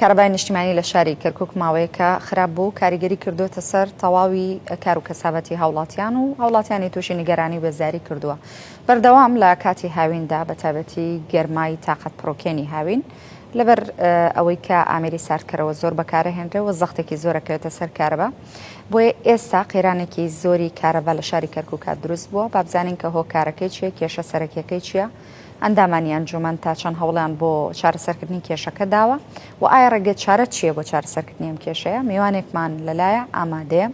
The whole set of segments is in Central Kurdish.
کارەبای نیشتیمانی لە شاری کەرکک ماوەیەکە خراپ بوو کاریگەری کردوتە سەر تەواوی کار و کەسابەتی هاوڵاتیان و هاوڵاتیانی تووشی نیگەرانی و بێزاری کردووە بەردەوام لە کاتی هاویندا بە تایبەتی گەرمای تاقەت پڕوکێنی هاوین لەبەر ئەوەی کە ئامێری ساردکەرەوە زۆر بەکارەهێنرێ و زەختێکی زۆرەکەوێتە سەر کارەبا بۆیە ئێستا قەیرانێکی زۆری کارەبا لە شاری کەرکوکا دروست بووە با بزانین کە هۆکارەکەی چییە کێشە سەرەکیەکەی چییە ئەندامانی ئەنجومەن تا چەند هەوڵیان بۆ چارەسەرکردنی کێشەکە داوە و ئایا ڕێگە چارە چییە بۆ چارەسەرکردنی ئەم کێشەیە میوانێکمان لەلایە ئامادەیە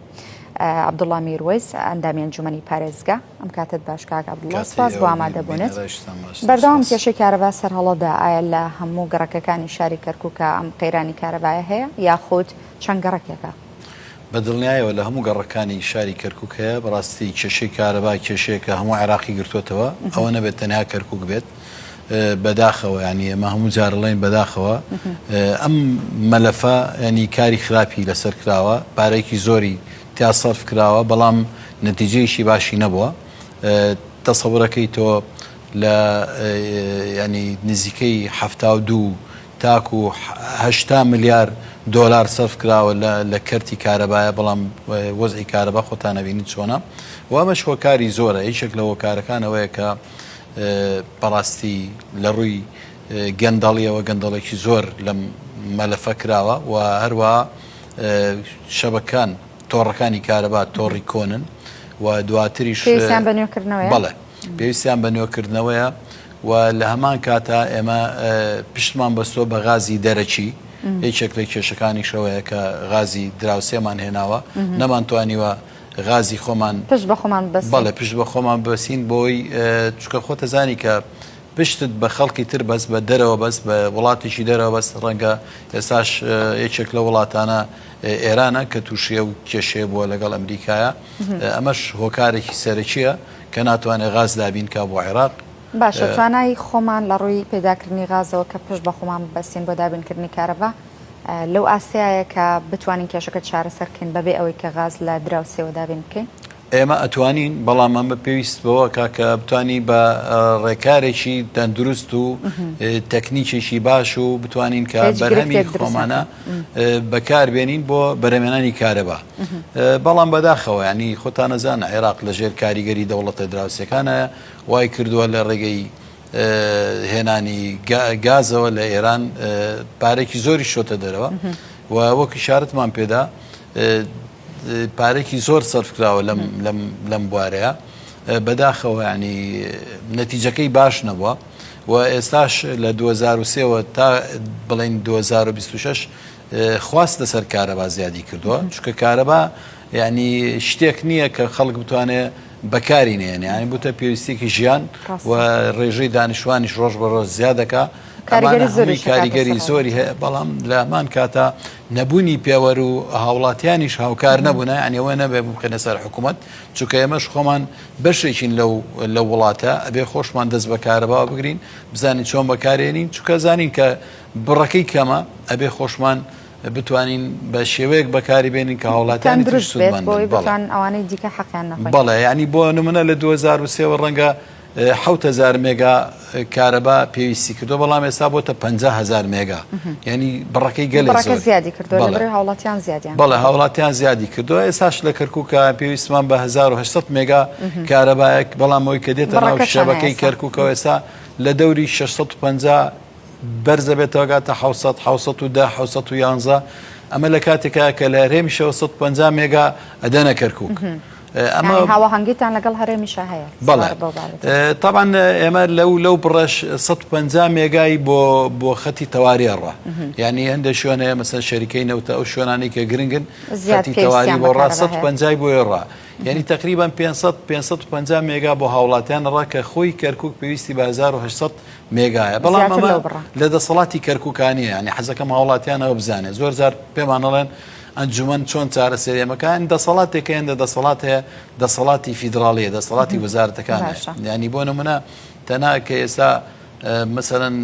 عەبدوڵڵا میروەیس ئەندامی ئەنجومەنی پارێزگا ئەم کاتت باش کاک عەبدوڵڵا سپاس بۆ ئامادەبوونت بەردەوام کێشەی کارەبا سەرهەڵەدا ئایا لە هەموو گەڕەکەکانی شاری کەرکووکە ئەم قەیرانی کارەبایە هەیە یاخود چەند گەڕەکێکە؟ بە دڵنیایەوە لە هەموو گەڕەکانی شاری کەرکوک هەیە، بەڕاستی کێشەی کارەبا کێشەیەکە هەموو عێراقی گرتووەتەوە، ئەوە نەبێت تەنها کەرکوک بێت، بەداخەوە یانی ئێمە هەموو جار ئەڵێین بەداخەوە ئەم مەلەفە ینی کاری خراپی لەسەر کراوە، پارەیەکی زۆری تیا سەرف کراوە، بەڵام نەتیجەیەکی باشی نەبووە. تەسەورەکەی تۆ لە ینی نزیکەی 72 تاکو 80 ملیار دۆلار سەرف کراوە لە کەرتی کارەبایە بەڵام وەزعی کارەبا خۆتان ئەبینن چۆنە و ئەمەش هۆکاری زۆرە یەکێک لە هۆکارەکان ئەوەیە کە بەڕاستی لە ڕووی گەندەڵیەوە گەندەڵێکی زۆر لەم مەلەفە کراوە و هەروە شەبەکان تۆڕەکانی کارەبا تۆڕی کۆنن و دواتریش پێویستیان بە نوێکردنەوەیە بەڵێ پێویستیان بە نوێکردنەوەیە و لە هەمان کاتا ئێمە پشتمان بەستووە بە غازی دەرەکی یەکێک لە کێشەکانیش ئەوەیە کە غازی دراوسێمان هێناوە نەمانتوانیوە غازی خۆمان پشت بە خۆمان ببەستین بەڵێ پشت بە خۆمان ببەستین بۆی چونکە خۆتەزانی کە پشتت بە خەڵکی تر بەست بە دەرەوە بەست بە وڵاتێکی دەرەوە بەست ڕەنگە ئێستاش یەکێک لە وڵاتانە ئێرانە کە تووشی ئەو کێشەیە بووە لەگەڵ ئەمریکایە ئەمەش هۆکارێکی سەرەکییە کە ناتوانێت غاز دابین کا بۆ عێراق. باشە توانای خۆمان لە ڕووی پەیداکردنی غازەوە کە پشت بە خۆمان ببەستین بۆ دابینکردنی کارەبا لەو ئاستەیایە کە بتوانین کێشەکە چارەسەر بکەین بەبێ ئەوەی کە غاز لە دراوسێوە دابین بکەین؟ ئێمە ئەتوانین، بەڵام ئەمە پێویست بەوە کا کە بتوانی بە ڕێکارێکی تەندروست و تەکنیکێکی باش و بتوانین کە بەرهەمی خۆمانە بەکار بێنین بۆ بەرهەمێنانی کارەبا. بەڵام بەداخەوە ینی خۆتانەزان عێراق لەژێر کاریگەری دەوڵەتە دراوسێکانە وای کردووە لە ڕێگەی هێنانی گازەوە لە ئێران پارێکی زۆری شۆتە دەرەوە و وەک شارتمان پێدا پارێکی زۆر سەرف کراوە لەم لەم لەم بوارەیە بەداخەوە ینی نەتیجەکەی باش نەبووە و ئێستاش لە 2023ەوە تا بڵین 2026 خواست لەسەر کارەبا زیادی کردووە چونکە کارەبا یعنی شتێک نییە کە خەڵک بتوانێت بەکاری نێنێ یعنی بوتە پێویستێکی ژیان و ڕێژەی دانیشتوانیش ڕۆژ بە ڕۆژ زیاد دەکا کاریگەری زۆری هەیە بەڵام لە هەمان کاتا نەبوونی پێوەر و هاوڵاتیانیش هاوکار نەبوونە یعنی ئەوە نەبێ بخێنە سەر حکوومەت چونکە ئێمەش خۆمان بەشێکین لەو لە وڵاتە ئەبێ خۆشمان دەست بە کارەباوە بگرین بزانین چۆن بەکارێنین چونکە زانین کە بڕەکەی کەمە ئەبێ خۆشمان بتوانین بە شێوەیەک بەکاری بێنین کە هاوڵاتیانی تریش تەندروست بێت سوودمەند بۆ بن ئەوەی بەڵێ بتوانن ئەوانەی دیکە حەقیان نەخۆین. بەڵێ یانی بۆ نمونە لە 2003 وە ڕەنگە 7000 مێگا کارەبا پێویستی کردووە بەڵام ئێستا بۆتە 50000 مێگا یعنی بڕەکەی گەلێ بڕەکە زۆر زیادی کردووە بەڵێ لەبەرئەوەی هاوڵاتیان زیادیان بەڵێ کردووە. هاوڵاتیان زیادی کردووە ئێستاش لە کەرکووکە پێویستمان بە 1800 مێگا کارەبایەک بەڵام ئەوەی کە دێتە ناو بڕەکە چەنە شەبەکەی ئێستا؟ کەرکووکەوە ئێستا لە دەوری 650 بەرزەبێتەوە گاتە 700، 710، 711 ئەمە لە کاتێکایە کە لە هەرێمیشەوە 150 مێگا ئەدەنە کەرکوک ئەمە هاوهەنگیتان لەگەڵ هەرێمیشە هەیە بەڵێ تاوان ئێمە لەو لەو بڕەش 150 مێگای بۆ بۆ خەتی تەواری ڕە یعنی هەندێک شوێن هەیە مەسەر شەریکەی نەوتە ئەو شوێنانی کە گرنگن خەتی تەواری بۆ ڕا 150 بۆ ڕا یعنی تقریبا 500 550 مێگا بۆ هاوڵاتیان ڕا کە خۆی کەرکک پێویستی بە 1800 مێگایە بەڵام زیاتر ئەمە لەو بڕە. لە دەسەڵاتی کەرکوکا نییە یانی حەزەکەم هاوڵاتیان ئەوە بزانێت زۆر جار پێمان ئەڵێن ئەنجومەن چۆن چارەسەری ئەمەکە یانی دەسەڵاتێک هێندە دەسەڵات هەیە دەسەڵاتی فیدراڵیە دەسەڵاتی وەزارەتەکان باشە. ینی بۆ نمونە تەنها کە ئێستا مەسەلەن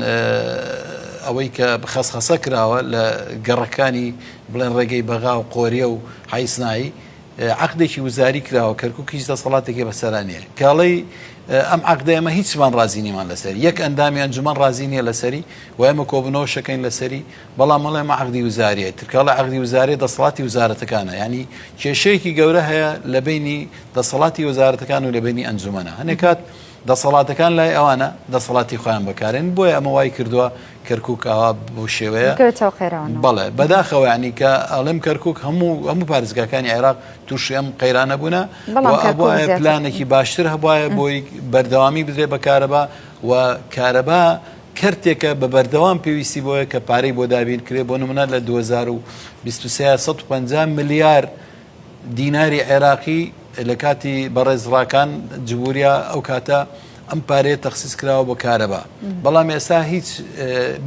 ئەوەی کە خەسخەسە کراوە لە گەڕەکانی بڵێن ڕێگەی بەغا و قۆریە و حیسنایی. عەقدێکی وزاری کراوە کەرکوک هیچ دەسەڵاتێکی بەسەرا نییە کاڵی ئەم عەقدە ئێمە هیچمان ڕازی نیمان لەسەری یەک ئەندامی ئەنجومەن ڕازی نییە لەسەری و ئێمە کۆبنەوە شەکەین لەسەری بەڵام ئەڵێ ئەمە عەقدی وزاریە ترکاڵە عەقدی وزاری دەسەڵاتی وزارەتەکانە ینی کێشەیەکی گەورە هەیە لە بینی دەسەڵاتی وەزارەتەکان و لە بینی ئەنجومەنە هەنێک کات دەسەڵاتەکان لای ئەوانە دەسەڵاتی خۆیان بەکارێن بۆیە ئەمە وای کردووە کەرکک ئاوا بۆ شێوەیە بەڵێ بەداخەوە ینی کە ئەڵێم کەرکک هەموو هەموو پارێزگاکانی عێراق تووشی ئەم قەیرانە بوونە بەڵام پلانێکی باشتر هەبواە بۆی بەردەوامی بدرێ بە کارەبا و کارەبا کەرتێکە بە بەردەوام پێویستی بۆیە کە پارەی بۆ دابین کرێ بۆ نمونە لە 2023 150 ملیار دیناری عێراقی لە کاتی بەڕێز ڕاکان جبوریا ئەو کاتە ئەم پارەیە تەخسیس کراوە بۆ کارەبا بەڵام ئێستا هیچ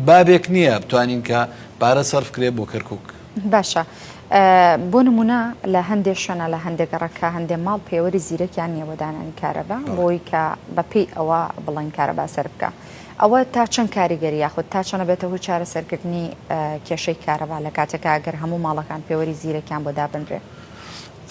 بابێک نییە بتوانین کە پارە سەرف کرێ بۆ کەرکک. باشە بۆ نمونە لە هەندێ شوێنە لە هەندێک گەڕەکە هەندێ ماڵ پێوەری زیرەکیان نییە بۆ دانانی کارەبا بۆی کە بەپێی ئەوە بڵێن کارەبا سەر بکە ئەوە تا چەند کاریگەری یاخود تا چەند بێتە هۆی چارەسەرکردنی کێشەی کارەبا لە کاتێکا گەر هەموو ماڵەکان پێوەری زیرەکیان بۆ دابنرێ؟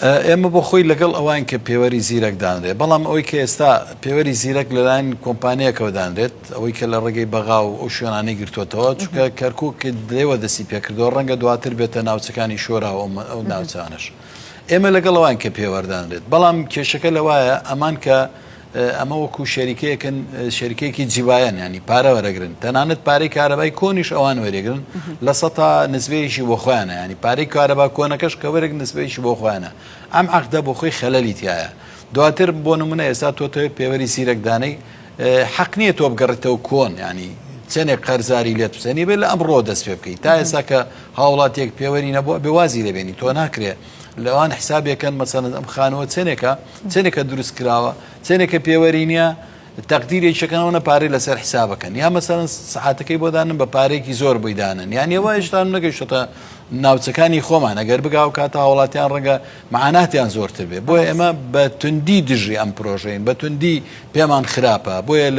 ئێمە بۆ خۆی لەگەڵ ئەوەین کە پێوەری زیرەک دانرێ، بەڵام ئەوەی کە ئێستا پێوەری زیرەک لەلایەن کۆمپانییەکەوە دانرێت، ئەوەی کە لە ڕێگەی بەغا و ئەو شوێنانەی گرتووەتەوە، چونکە کەرکووک لێوە دەستی پێکردووە، ڕەنگە دواتر بێتە ناوچەکانی شۆرا و ئەو ناوچانەش. ئێمە لەگەڵ ئەوەین کە پێوەر دانرێت، بەڵام کێشەکە لەوایە ئەمان کە ئەمە وەکو شەریکەیەکن شەریکەیەکی جیبایەن ینی پارە وەرەگرن تەنانەت پارەی کارەبای کۆنیش ئەوان وەرێگرن لە سەتا نسبەیەکی بۆ خۆیانە ینی پارەی کارەبا کۆنەکەش کە وەرگ نسبەیەکی بۆ خۆیانە ئەم عقدە بۆ خۆی خەلەلی تایە دواتر بۆ نمونە ئێستا تۆ تەوێ پێوەری سیرەکدانەی حەق نییە تۆ بگەڕێتەوە کۆن ینی چەندێک قەرزاری لێت بسەنی بێت لە ئەمڕۆ دەست پێ بکەیت تا ئێستا کە هاوڵاتیەک پێوەری نەبووە بێوازی لەبێنی تۆ ناکرێ لەوان حسابێکەن مەسەلەن ئەم خانووە چەنێکە چەنێکە دروست کراوە چەنێکە پێوەری نییە تەقدیرێکەکەنەوە نە پارەی لەسەر حسابەکەن یا مەسەلەن سەعاتەکەی بۆ دانن بە پارێکی زۆر بۆی دانن یان ئێوە هێشتا نەگەیشتۆتە ناوچەکانی خۆمان ئەگەر بگا و کاتە هاوڵاتیان ڕەنگە معاناتیان زۆرتر بێ بۆیە ئێمە بە توندی دژی ئەم پرۆژەین بە توندی پێمان خراپە بۆیە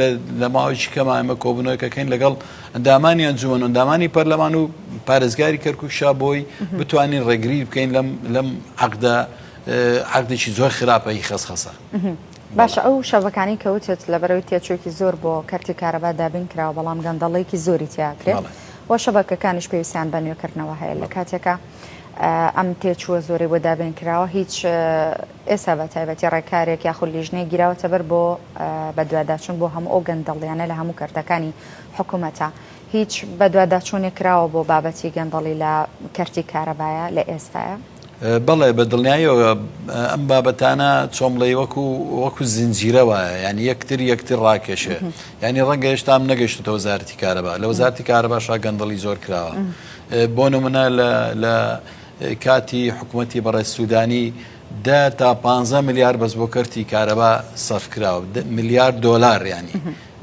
لە ماوەیەکی کەما ئێمە کۆبوونەوەکەکەین لەگەڵ ئەندامانی ئەنجومەن و ئەندامانی پەرلەمان و پارێزگاری کەرکوک شا بۆی بتوانین ڕێگری بکەین لەم لەم عەقدە عەقدێکی زۆر خراپە هی خەسخەسە. باشە ئەو شەبەکانەی کە وتت لەبەرەوەی تێچوویەکی زۆر بۆ کەرتی کارەبا دابین کراوە بەڵام گەندەڵیەکی زۆری تیاکرێت و شەبەکەکانیش پێویستیان بە نوێکردنەوە هەیە لە کاتێکا ئەم تێچووە زۆرەی بۆ دابین کراوە هیچ ئێستا بە تایبەتی ڕێکارێک یاخود لیژنەیەک گیراوەتە بەر بۆ بەدواداچوون بۆ هەموو ئەو گەندەڵیانە لە هەموو کەرتەکانی حکومەتە هیچ بەدواداچوونێک کراوە بۆ بابەتی گەندەڵی لە کەرتی کارەبایە لە ئێستایا؟ بەڵێ بە دڵنیاییەوە ئەم بابەتانە چۆن بڵێی وەکو وەکو زنجیرە وایە یعنی یەکتر یەکتر ڕاکێشێ یعنی ڕەنگە هێشتا ئەم نەگەیشتوتە وەزارەتی کارەبا لە وەزارەتی کارەباشا گەندەڵی زۆر کراوە بۆ نمونە لە لە کاتی حکوومەتی بەڕێز سوودانی دە تا پ ملیار بەس بۆ کەرتی کارەبا سەرف کراوە ملیار دۆلار ینی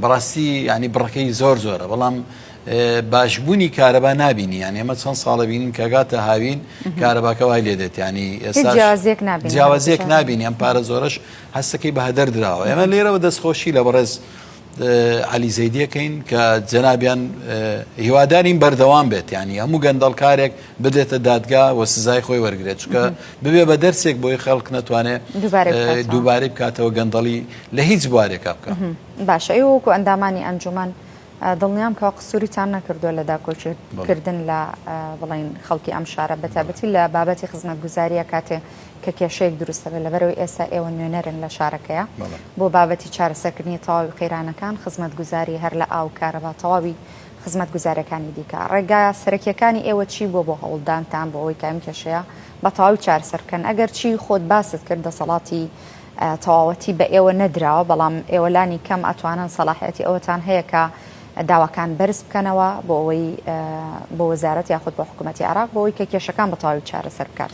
بەڕاستی ینی بڕەکەی زۆر زۆرە بەڵام باشبوونی کارەبا نابینی یان ئێمە چەند ساڵە بینین کەگاتە هاوین کارەباکە وای لێ دێت ینی ئێستا جیاوازیەک نابینی ئەم پارە زۆرەش هەستەکەی بە هەدەر دراوە ئێمە لێرەوە دەستخۆشی لە بەڕێز عەلی زەیدیەکەین کە جەنابیان هیوادارین بەردەوام بێت ینی هەموو گەندەڵکارێک بدێتە دادگا و سزای خۆی وەرگێت چکە ببێ بە دەرسێک بۆی خەڵک نەتوانێت دووبارەی بکاتەوە گەندەڵی لە هیچ بوارێکا بکە باشە ئێوە وەکو ئەندامانی ئەنجومەن دڵنیام کەوا قسوریتان نەکردووە لە داکۆکی کردن لە بڵین خەڵکی ئەم شارە بەتابەتی لە بابەتی خزمەتگوزاریە کاتێ کە کێشەیەک دروست دەبێت لەبەرئەوەی ئێستا ئێوە نوێنەرن لە شارەکەیا بۆ بابەتی چارەسەرکردنی تەواوی قەیرانەکان خزمەتگوزاری هەر لە ئاو کارەبا تەواوی خزمەتگوزاریەکانی دیکە ڕێگا سەرەکیەکانی ئێوە چی بووە بۆ هەوڵدانتان بۆ ئەوەی کە ئەم کێشەیە بە تەواوی چارەسەر بکەن ئەگەر چی خۆت باست کرد دەسەڵاتی تەواوەتی بە ئێوە نەدراوە بەڵام ئێوە لانی کەم ئەتوانن سەڵاحیەتی ئەوەتان هەیە کە داواکان بەرز بکەنەوە بۆ ئەوەی بۆ وەزارەت یاخود بۆ حکوومەتی عێراق بۆ ئەوەی کە کێشەکان بە تەواوی چارەسەر بکات.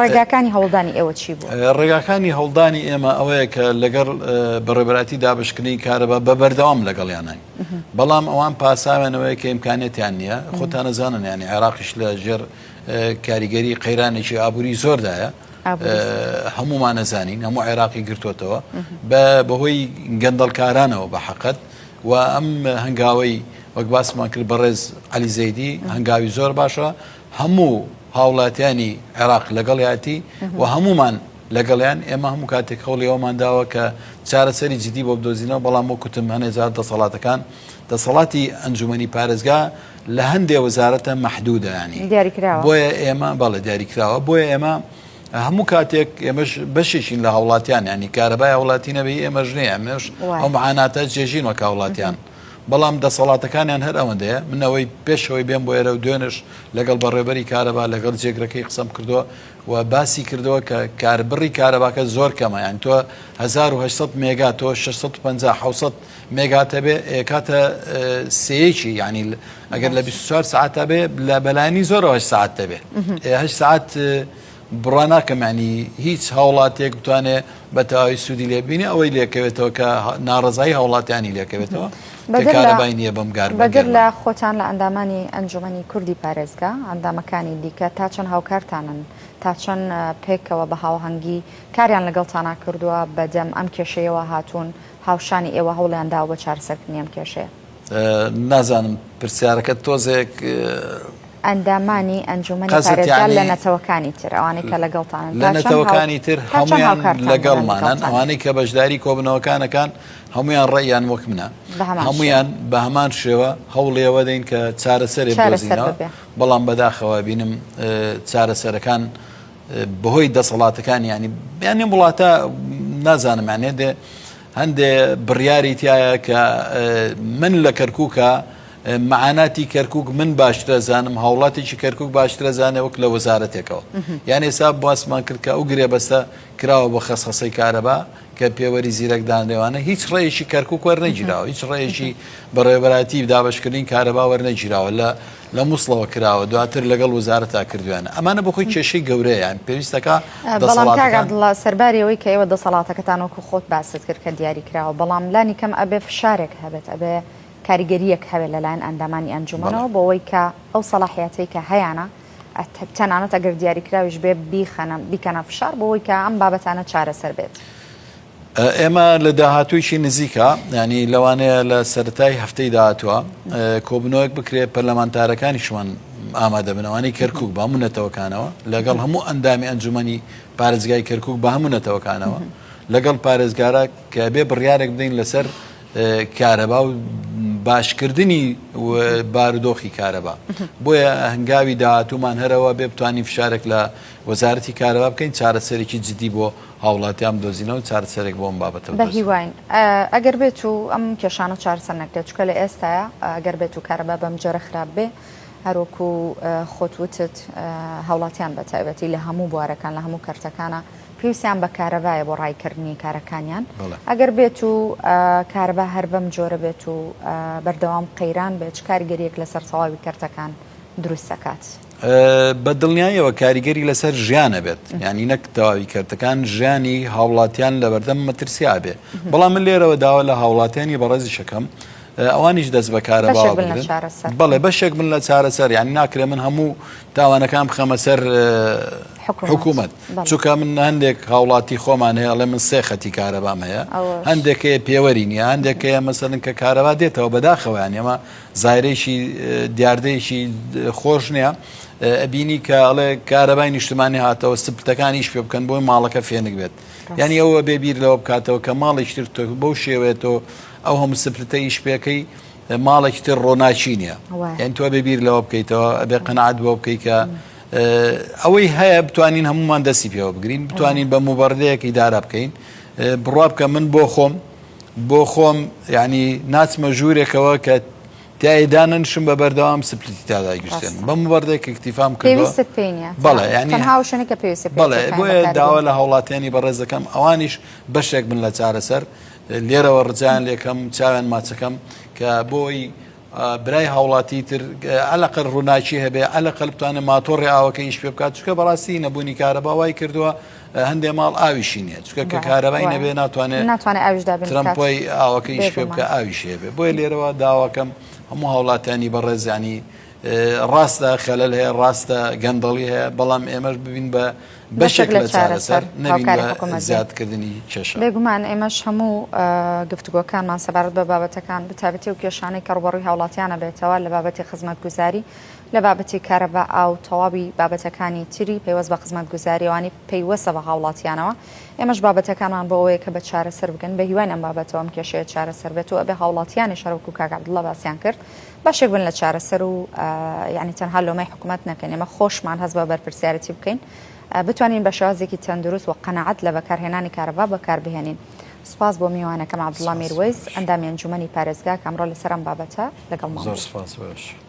ڕێگاکانی هەوڵدانی ئێوە چی بوو؟ ڕێگاکانی هەوڵدانی ئێمە ئەوەیە کە لەگەڵ بەڕێوەبەرایەتی دابەشکردنی کارەبا بە بەردەوام لەگەڵیانین بەڵام ئەوان پاساوێنەوەیە کە ئیمکانیەتیان نییە خۆتان ئەزانن یانی عێراقیش لە ژێر کاریگەری قەیرانێکی ئابووری زۆردایە هەمومان نەزانین هەموو عێراقی گرتوتەوە بە بەهۆی گەندەڵکارانەوە بە حەقەت و ئەم هەنگاوی وەک باسمان کرد بەڕێز علی زەیدی هەنگاوی زۆر باشە هەموو هاوڵاتیانی عێراق لەگەڵیاتی و هەمومان. لەگەڵیان ئێمە هەموو کاتێک هەوڵی ئەومان داوە کە چارەسەری جدی بۆ بدۆزینەوە بەڵام وەک وتم هەنێ جار دەسەڵاتەکان دەسەڵاتی ئەنجومەنی پارێزگا لە هەندێ وەزارەتە مەحدودە ینی دیاریکراوە بۆیە ئێمە بەڵێ دیاریکراوە بۆیە ئێمە هەموو کاتێک ئێمەش بەشێکین لە هاوڵاتیان ینی کارەبای هاوڵاتی نەبێ ئێمەش نییە ئەمەش ئەو معاناتە جێژین وەک هاوڵاتیان. بەڵام دەسەڵاتەکانیان هەر ئەوەندەیە من ئەوەی پێشەوەی بێم بۆ ئێرە و دوێنش لەگەڵ بەڕێوبەری کارەبا لەگەڵ جێگرەکەی قسەم کردووە و باسی کردەوە کە کاربڕی کارەباکە زۆر کەمە یان تۆ 1800 مێگا تۆ 650 700 مێگات هەبێ ئێکاتە سێیەکی یعنی ئەگەر لە 24 ساعتە بێ لە بەلایانی زۆرەوە 8 ساعت دەبێ 8 ساعت بڕوا ناکەم یانی هیچ هاوڵاتیەک بتوانێ بە تەواوی سوودی لێ بینێ ئەوەی لێکەوێتەوە کە ناڕەزایی هاوڵاتیانی لێکەوێتەوە کە کارەبای نییە بەم گارمە بەدەر لە خۆتان لە ئەندامانی ئەنجومەنی کوردی پارێزگا ئەندامەکانی دیکە تا چەند هاوکارتانن تا چەند پێکەوە بە هاوهەنگی کاریان لەگەڵتانا کردووە بەدەم ئەم کێشەیەوە هاتوون هاوشانی ئێوە هەوڵیان داوە بۆ چارەسەرکردنی ئەم کێشەیە؟ نازانم پرسیارەکەت تۆزێک. ئەندامانی ئەنجومەنی پارێزگا لە نەتەوەکانی تر ئەوانەی کە لەگەڵتانن لە نەتەوەکانی تر هەموویان لەگەڵمانن ئەوانەی کە بەشداری کۆبنەوەکانەکان هەمویان ڕێیان وەک منە هەمویان بە هەمان شێوە هەوڵێەوە دەین کە چارەسەرێ بدۆزینەوە بەڵام بەداخەوە بینم چارەسەرەکان بەهۆی دەسەڵاتەکان ینی بیانیم وڵاتە نازانم یانێ دێ هەندێ بڕیاری تایە کە من لە کەرکووکە مەعاناتی کەرکوک من باشترە زانم هاوڵاتێکی کەرکوک باشترە زانێ وەک لە وەزارەتێکەوە یان ئێستا باسمان کرد کە ئەو گرێبەستە کراوە بۆ خەسخەسەی کارەبا کە پێوەری زیرەک دانرێوانە هیچ ڕێیەکی کەرکوک وەرنەگیراوە هیچ ڕێیەکی بەڕێوەبەرایەتی دابەشکردنی کارەبا وەرنەگیراوە لە لە موسڵەوە کراوە دواتر لەگەڵ وەزارەتا کردویانە ئەمانە بەخۆی کێشەی گەورەیە یان پێویستەکە بەڵام کاک عەبدوڵا سەرباری ئەوەی کە ئێوە دەسەڵاتەکەتان وەکو خۆت باست کرد کە دیاری کراوە بەڵام لانی کەم ئەبێ فشارێک هەبێت ئەبێ کاریگەرییەک هەبێت لەلایەن ئەندامانی ئەنجومەنەوە بۆ ئەوەی کە ئەو سەڵاحیاتەی کە هەیانە تەنانەت ئەگەر دیاریکراویش بێ بیخەنە بیکەنە فشار بۆ ئەوەی کە ئەم بابەتانە چارەسەر بێت. ئێمە لە داهاتوویی نزیکە ینی لەوانەیە لە سەرەتای هەفتەی داهاتوە کۆبنەوەک بکرێت پەرلەمانتارەکانیشمان ئامادە بنەوانی کەرکک بە هەموو نەتەوەکانەوە لەگەڵ هەموو ئەندامی ئەنجومەنی پارێزگای کەرکک بە هەموو نەتەوەکانەوە لەگەڵ پارێزگارە کە بێ بڕیارێک بدەین لەسەر کارەبا و باشکردنی بارودۆخی کارەبا بۆیە هەنگاوی داهاتوومان هەرەوە بێ بتوانین فشارێک لە وەزارەتی کارەبا بکەین چارەسەرێکی جدی بۆ هاوڵاتیان بدۆزینەوە چارەسەرێک بۆ ئەم بابەتە بە هیواین ئەگەر بێت و ئەم کێشانە چارەسەر نەکرێت چونکە لە ئێستایا ئەگەر بێت و کارەبا بەم جۆرە خراپ بێ هەروەکو خۆت وتت هاوڵاتیان بە تایبەتی لە هەموو بوارەکان لە هەموو کەرتەکانە پێویستیان بە کارەبایە بۆ ڕایکردنی کارەکانیان ئەگەر بێت و کارەبا هەر بەم جۆرە بێت و بەردەوام قەیران بێت چ کاریگەریەک لەسەر تەواوی کەرتەکان دروست دەکات؟ بە دڵنیاییەوە کاریگەری لەسەر ژیان ئەبێت یانی نەک تەواوی کەرتەکان ژیانی هاوڵاتیان لەبەردەم مەترسیا بێ بەڵام من لێرەوە داوا لە هاوڵاتیانی بەڕێزیشەکەم ئەوانیش دەست بە کارەباوە بگرن بەڵێ بەشێک بن لە چارەسەر یانی ناکرێ من هەموو تاوانەکان بخەمە سەر حکوومەت چونکە من هەندێک هاوڵاتی خۆمان هەیە ئەڵێ من سێ خەتی کارەبام هەیە هەندێک هەیە پێوەری نییە هەندێک هەیە مەسەلەن کە کارەبا دێتەوە بەداخەوەیان ئێمە زایرەیەکی دیاردەیەکی خۆش نییە ئەبینی کە ئەڵێ کارەبای نیشتمانی هاتەوە سپتەکانیش پێ بکەن بۆی ماڵەکە فێنک بێت یعنی ئەوە بێ بیر لەوە بکاتەوە کە ماڵێکی تر تۆ بەو شێوەیە تۆ ئەو هەموو split ە ئیش پێکەی ماڵێکی تر ڕۆناکی نییە یان تۆ بێ بیر لەوە بکەیتەوە ئەبێ قەنەعات بۆ بکەی کە ئەوەی هەیە بتوانین هەمومان دەستی پێوە بگرین بتوانین بە موبەردەیەک ئیدارە بکەین بڕوا بکە من بۆ خۆم بۆ خۆم یعنی ناچمە ژوورێکەوە کە تیای دانەنشم بە بەردەوام split ی تیادا گیرسێنم ڕاستە. بە موبەردەیەک ئیکتیفام کردووە. پێویستت پێی نییە. بەڵێ یانی تەنها ئەو شوێنەی کە پێویستە پێی بەڵێ تێکانی بۆیە بەکاری داوا بێنی. لە هاوڵاتیانی بەڕێز دەکەم ئەوانیش بەشێک بن لە چارەسەر لێرەوە ڕجایان لێکەم چاویان ماچەکەم کە بۆی برای هاوڵاتی تر عەلەقەل ڕووناکی هەبێ عەلەقەل بتوانێت ماتۆڕی ئاوەکە ئیش پێ بکات چونکە بەڕاستی نەبوونی کارەبا وای کردووە هەندێ ماڵ ئاویشی نییە چونکە کە کارەبای نەبێ ناتوانێت ناتوانێت ئاویش دابین بکات ترەمپۆی ئاوەکە ئیش پێ بکە ئاویشی هەبێ بۆیە لێرەوە داواکەم هەموو هاوڵاتیانی بەڕێز ینی ڕاستە خەلەل هەیە ڕاستە گەندەڵی هەیە بەڵام ئێمەش ببین بە بەشێک لە چارەسەر نەبین بە زیادکردنی کێشە. بێگومان ئێمەش هەموو گفتوگۆکانمان سەبارەت بە بابەتەکان بەتایبەتی ئەو کێشانەی کە ڕووبەڕووی هاوڵاتیان ئەبێتەوە لە بابەتی خزمەتگوزاری. لە بابەتی کارەبا، ئاو، تەواوی بابەتەکانی تری پەیوەست بە خزمەتگوزاری ئەوانەی پەیوەستە بە هاوڵاتیانەوە. ئێمەش بابەتەکانمان بۆ ئەوەیە کە بە چارەسەر بگەن، بە هیواین ئەم بابەتەوە ئەم کێشەیە چارەسەر بێت و ئەبێ هاوڵاتیانیش هەر وەکو کاک عەبدوڵڵا باسیان کرد بەشێک بن لە چارەسەر و یانی تەنها لۆمەی حکومەت نەکەین، ئێمە خۆشمان هەست بە بەرپرسیارێتی بکەین بتوانین بە شێوازێکی تەندروست و قەناعەت لە بەکارهێنانی کارەبا بەکاربهێنین. سوپاس بۆ میوانەکەم عەبدوڵڵا سپاس میروەیس بۆ ئەندامی ئەنجومەنی پارێزگا کە ئەمڕۆ لەسەر ئەم بابەتە لەگەڵمان زۆر بوو. سپاس بۆ ئێوەش.